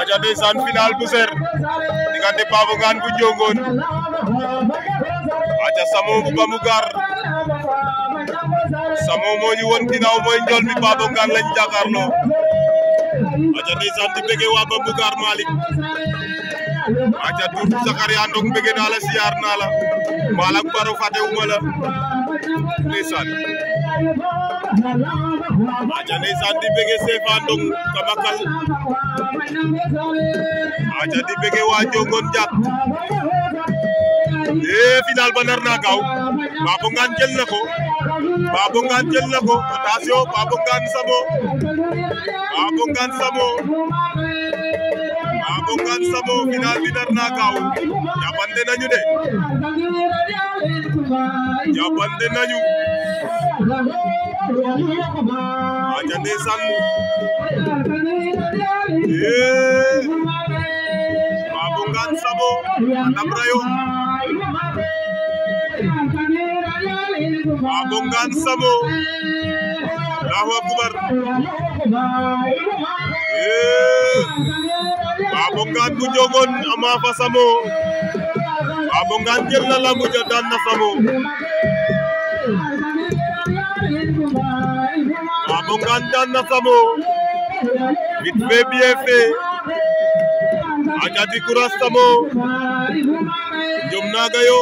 aja ndeysaan final bu ser diggante Babou Ngane bu Njongon aja Samo bu Bamougar Samo moo ñu won ginnaaw mooy njool mi Babou Ngane lañ jàkkaarloo aja ndeysaan di bëgg waa Bamougar Malick aja Doudou Zakaria Ndong bëgg naa la siyaar naa la Malak Baro fàttewuma la ndeysaan aja ndeysaan di bëgg Sefa Ndong Kamakal aja di bëgg waa Njongon Diak final ba nar naa gaaw Babou Ngane jël na ko Babou Ngane jël na ko attention Babou Ngane Samo Babou Ngane Samo Babou Ngane Samo final bi nar naa gaaw jàppante nañu de jàppante nañu aja ndeysaan Babou Ngane Samo andam rayo Babou Ngane Samo Allahu akbar Babou Ngane bu Njongon ama fa Samo Babou Ngane jël na lambu ja daan na Samo Babou Ngane daan na Samo vite fait bien fait aja di courage Samo jom naga yo